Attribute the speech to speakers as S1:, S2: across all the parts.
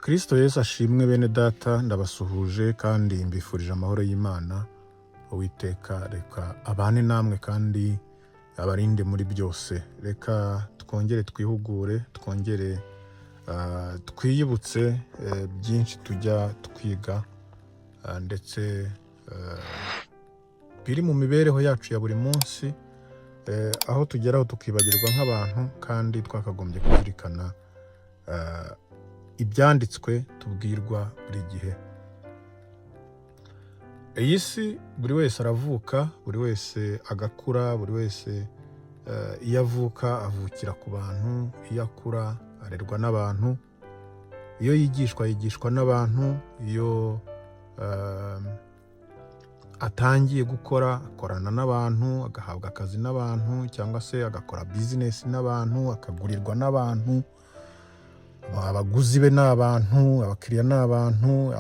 S1: Kristo Yesu ashimwe. Bene data, ndabasuhuje kandi mbifurije amahoro y'Imana. Uwiteka reka abane namwe kandi abarinde muri byose. Reka twongere twihugure, twongere twiyibutse byinshi tujya twiga, ndetse biri mu mibereho yacu ya buri munsi, aho tugeraho tukibagirwa nk'abantu kandi twakagombye kuzirikana ibyanditswe tubwirwa buri gihe. Iyi si buri wese aravuka, buri wese agakura, buri wese iyo avuka avukira ku bantu, iyo akura arerwa n'abantu, iyo yigishwa yigishwa n'abantu, iyo atangiye gukora akorana n'abantu, agahabwa akazi n'abantu cyangwa se agakora bizinesi n'abantu, akagurirwa n'abantu. Abaguzi be ni abantu, abakiriya ni abantu,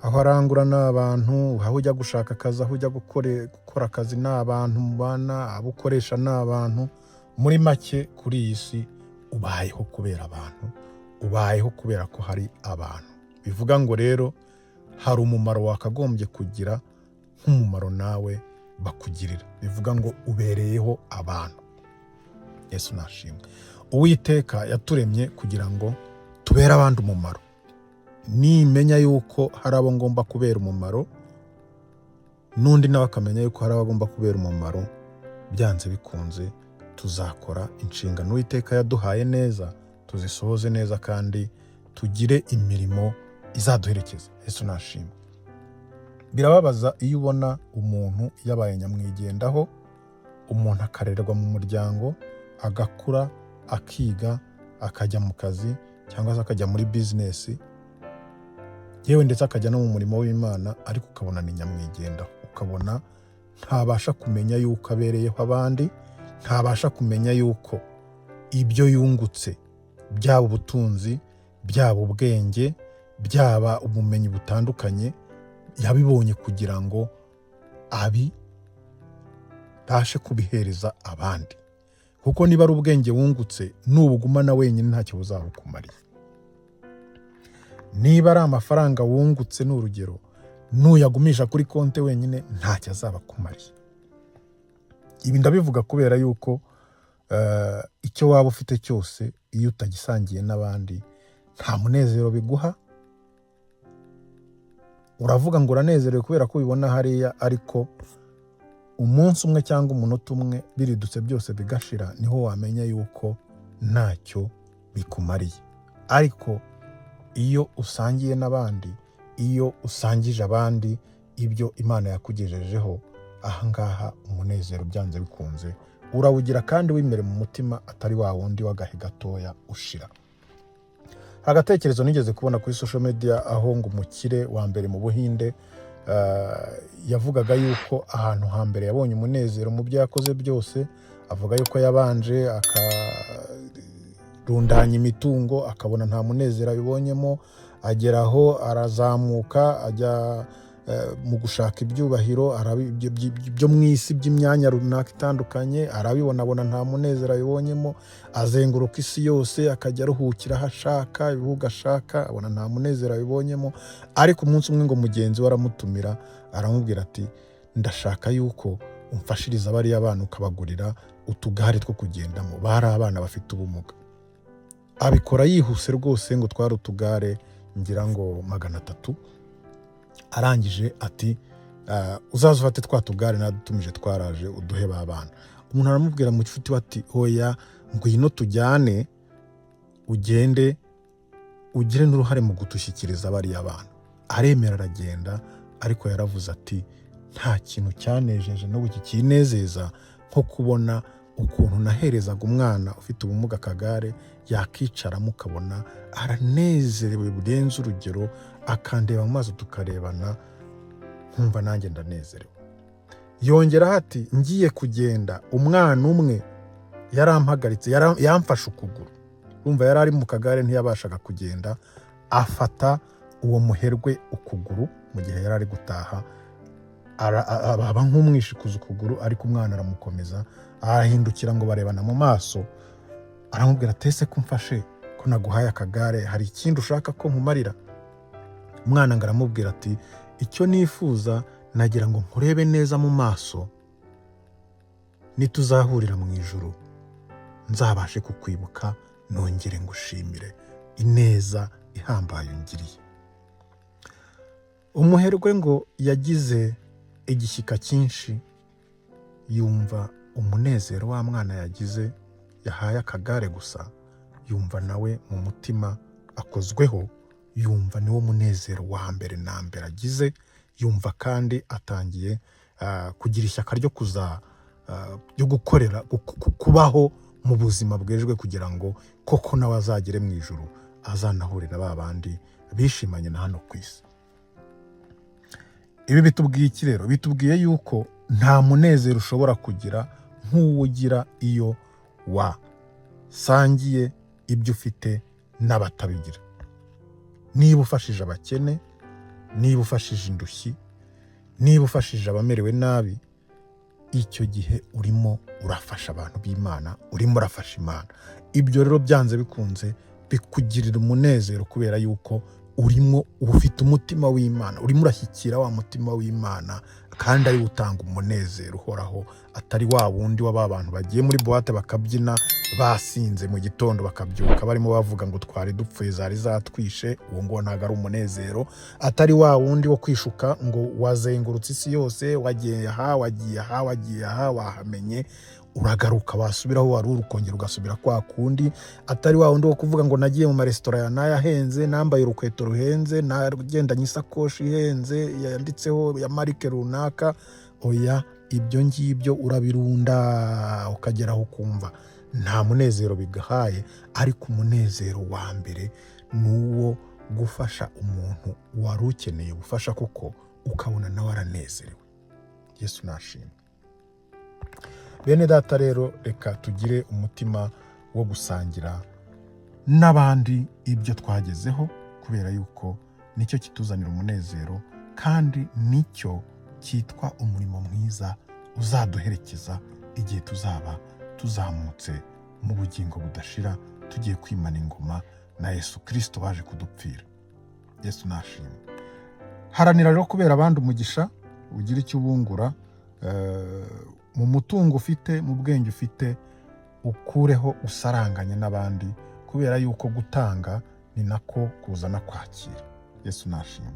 S1: aho arangura ni abantu, aho ujya gushaka akazi, aho ujya gukora akazi ni abantu mubana, abo ukoresha ni abantu. Muri make, kuri iyi si ubayeho kubera abantu, ubayeho kubera ko hari abantu. Bivuga ngo rero hari umumaro wakagombye kugira nk'umumaro nawe bakugirira. Bivuga ngo ubereyeho abantu. Yesu nashimwe. Uwiteka yaturemye kugira ngo tubere abandi umumaro. Nimenya yuko hari abo ngomba kubera umumaro, n'undi nawe akamenya yuko hari abo agomba kubera umumaro, byanze bikunze tuzakora inshingano Uwiteka yaduhaye neza, tuzisohoze neza kandi tugire imirimo izaduherekeza. Yesu nashimwe. Birababaza iyo ubona umuntu yabaye nyamwigendaho, umuntu akarererwa mu muryango, agakura, akiga, akajya mu kazi cyangwa se akajya muri bizinesi, yewe ndetse akajya no mu murimo w'Imana, ariko ukabona ni nyamwigendaho, ukabona ntabasha kumenya yuko abereyeho abandi, ntabasha kumenya yuko ibyo yungutse, byaba ubutunzi, byaba ubwenge, byaba ubumenyi butandukanye, yabibonye kugira ngo abashe kubihereza abandi. Kuko niba ari ubwenge wungutse, nubugumana wenyine ntacyo buzabukumariye. Niba ari amafaranga wungutse, ni urugero, nuyagumisha kuri konti wenyine ntacyo azaba akumariye. Ibi ndabivuga kubera yuko icyo waba ufite cyose, iyo utagisangiye n'abandi nta munezero biguha. Uravuga ngo uranezerewe kubera ko ubibona hariya, ariko umunsi umwe cyangwa umunota umwe biridutse byose bigashira, niho wamenya yuko ntacyo bikumariye. Ariko iyo usangiye n'abandi, iyo usangije abandi ibyo Imana yakugejejeho, ahangaha umunezero byanze bikunze urawugira kandi w'imbere mu mutima, atari wa wundi w'agahe gatoya ushira. Hari agatekerezo nigeze kubona kuri social media, aho ngo umukire wa mbere mu Buhinde yavugaga yuko ahantu hambere yabonye umunezero mu byo yakoze byose, avuga yuko yabanje akarundanya imitungo akabona nta munezero abibonyemo, agera aho arazamuka ajya mu gushaka ibyubahiro byo mu isi by'imyanya runaka itandukanye, arabibona abona nta munezero abibonyemo, azenguruka isi yose akajya aruhukira aho ashaka, ibihugu ashaka, abona nta munezero abibonyemo. Ariko umunsi umwe ngo mugenzi we aramutumira, aramubwira ati: "Ndashaka yuko umfashiriza bariya bana, ukabagurira utugare two kugendamo." Bari abana bafite ubumuga. Abikora yihuse rwose, ngo twari utugare ngira ngo 300. Arangije ati: "Uzaze ufate twa tugare nadutumije, twaraje, uduhe ba bana." Umuntu aramubwira mu gifuti ati: "Hoya, ngwino tujyane, ugende ugire n'uruhare mu gutushyikiriza bariya bana." Aremera aragenda, ariko yaravuze ati: "Nta kintu cyanejeje n'ubu kikinezeza nko kubona ukuntu naherezaga umwana ufite ubumuga akagare, yakicaramo ukabona aranezerewe birenze urugero, akandeba mu maso tukarebana, nkumva nanjye ndanezerewe." Yongeraho ati: "Ngiye kugenda, umwana umwe yarampagaritse, yamfashe ukuguru." Urumva yari ari mu kagare, ntiyabashaga kugenda, afata uwo muherwe ukuguru mu gihe yari ari gutaha, aba nk'umwishikuza ukuguru, ariko umwana aramukomeza, arahindukira ngo barebana mu maso, aramubwira ati: "Ese ko umfashe, ko Ko naguhaye akagare, hari ikindi ushaka ko nkumarira?" Umwana ngo aramubwira ati: "Icyo nifuza, nagira ngo nkurebe neza mu maso, nituzahurira mu ijuru nzabashe kukwibuka, nongere ngushimire ineza ihambaye ungiriye." Umuherwe ngo yagize igishyika cyinshi, yumva umunezero wa mwana yagize yahaye akagare gusa, yumva nawe mu mutima akozweho, yumva niwo munezero wa mbere na mbere agize, yumva kandi atangiye kugira ishyaka ryo kuza ryo gukorera kubaho mu buzima bwejwe, kugira ngo koko nawe azagere mu ijuru, azanahurira ba bandi bishimanye na hano ku isi. Ibi bitubwiye iki rero? Bitubwiye yuko nta munezero ushobora kugira nk'uwo ugira iyo wasangiye ibyo ufite n'abatabigira. Niba ufashije abakene, niba ufashije indushyi, niba ufashije abamerewe nabi, icyo gihe urimo urafasha abantu b'Imana, urimo urafasha Imana. Ibyo rero byanze bikunze bikugirira umunezero, kubera yuko urimo ufite umutima w'Imana, urimo urashyikira wa mutima w'Imana, kandi ariwo utanga umunezero uhoraho, atari wa wundi wa ba bantu bagiye muri boîte bakabyina basinze, mu gitondo bakabyuka barimo bavuga ngo "Twari dupfuye, zari zatwishe." Uwo nguwo ntabwo ari umunezero. Atari wa wundi wo kwishuka ngo wazengurutse isi yose, wagiye aha, wagiye aha, wagiye aha, wahamenye, uragaruka, wasubira aho wari uri ukongera ugasubira kwa kundi. Atari wa wundi wo kuvuga ngo "Nagiye mu maresitora ya n'aya ahenze, nambaye urukweto ruhenze, nagendanye isakoshi ihenze yanditseho ya marque runaka." Oya, ibyo ngibyo urabirunda ukageraho ukumva nta munezero bigahaye. Ariko umunezero wa mbere ni uwo gufasha umuntu wari ukeneye ubufasha kuko, ukabona nawe aranezerewe. Yesu nashimwe. Bene data rero, reka tugire umutima wo gusangira n'abandi ibyo twagezeho, kubera yuko nicyo kituzanira umunezero, kandi nicyo cyitwa umurimo mwiza uzaduherekeza igihe tuzaba tuzamutse mu bugingo budashira, tugiye kwimana ingoma na Yesu Kirisito waje kudupfira. Yesu nashimwe. Haranira rero kubera abandi umugisha, ugira icyo ubungura mu mutungo ufite, mu bwenge ufite, ukureho usaranganye n'abandi, kubera yuko gutanga ni nako kuzana kwakira. Yesu nashimwe.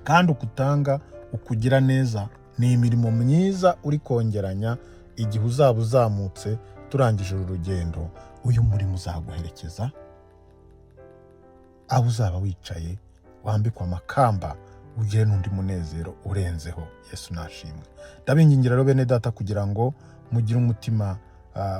S1: Kandi ukutanga, ukugira neza, ni imirimo myiza uri kongeranya. Igihe uzaba uzamutse, turangije uru rugendo, uyu murimo uzaguherekeza aho uzaba wicaye, wambikwa amakamba, ugire n'undi munezero urenzeho. Yesu nashimwe. Ndabingingira rero, bene data, kugira ngo mugire umutima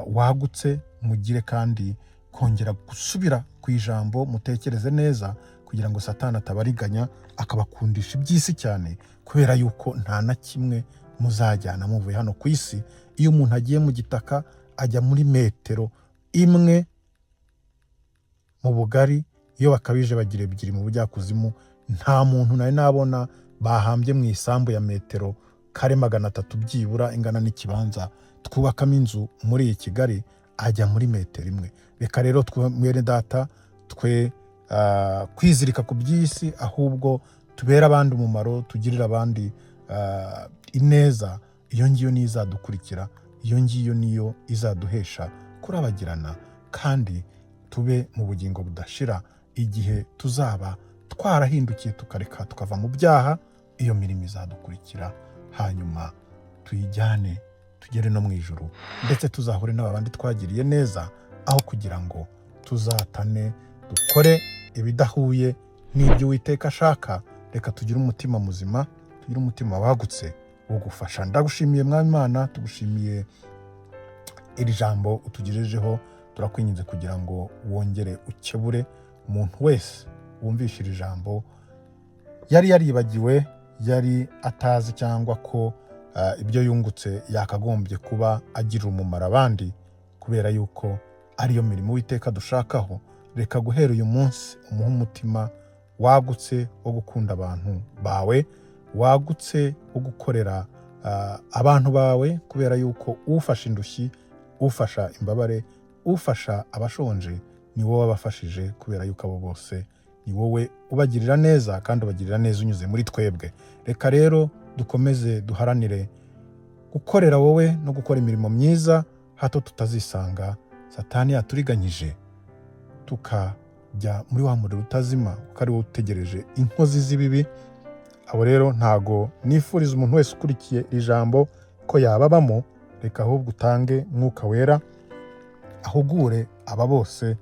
S1: wagutse, mugire kandi kongera gusubira ku ijambo, mutekereze neza, kugira ngo Satani atabariganya akabakundisha iby'isi cyane, kubera yuko nta na kimwe muzajyana muvuye hano ku isi. Iyo umuntu agiye mu gitaka, ajya muri metero 1 mu bugari, iyo bakabije bagira 2 mu bujyakuzimu. Nta muntu nari nabona bahambye mu isambu ya metero kare 300 byibura, ingana n'ikibanza twubakamo inzu muri iyi Kigali, ajya muri metero 1. Reka rero, mwene data, twe kwizirika ku by'isi, ahubwo tubere abandi umumaro, tugirire abandi ineza. Iyo ngiyo niyo izadukurikira, iyo ngiyo niyo izaduhesha kurabagirana, kandi tube mu bugingo budashira igihe tuzaba twarahindukiye, tukareka, tukava mu byaha. Iyo mirimo izadukurikira, hanyuma tuyijyane, tugere no mu ijuru, ndetse tuzahure n'aba bandi twagiriye neza, aho kugira ngo tuzatane, dukore ibidahuye n'ibyo Uwiteka ashaka. Reka tugire umutima muzima, tugire umutima wagutse wo gufasha. Ndagushimiye, Mwami Imana, tugushimiye iri jambo utugejejeho. Turakwinginze kugira ngo wongere ukebure umuntu wese wumvishe iri jambo, yari yaribagiwe, yari atazi, cyangwa ko ibyo yungutse yakagombye kuba agirira umumaro abandi, kubera yuko ariyo mirimo Uwiteka dushakaho. Reka guhera uyu munsi umuhe umutima wagutse wo gukunda abantu bawe, wagutse wo gukorera abantu bawe, kubera yuko ufasha indushyi, ufasha imbabare, ufasha abashonje. Ni wowe wabafashije, kubera yuko abo bose ni wowe ubagirira neza, kandi ubagirira neza unyuze muri twebwe. Reka rero dukomeze duharanire gukorera wowe no gukora imirimo myiza, hato tutazisanga Satani yaturiganyije tukajya muri wa muriro utazima, kuko ari wowe utegereje inkozi z'ibibi. Abo rero ntago nifuriza umuntu wese ukurikiye iri jambo ko yababamo. Reka ahubwo utange Mwuka Wera ahugure aba bose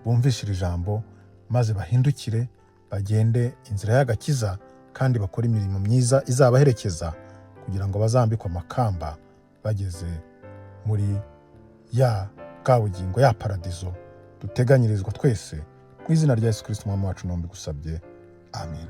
S1: bumvishe iri jambo, maze bahindukire bagende inzira y'agakiza, kandi bakore imirimo myiza izabaherekeza, kugira ngo bazambikwe amakamba bageze muri ya bwa bugingo, ya paradizo duteganyirizwa twese. Mu izina rya Yesu Kirisito Umwami wacu, nombi gusabye, amen.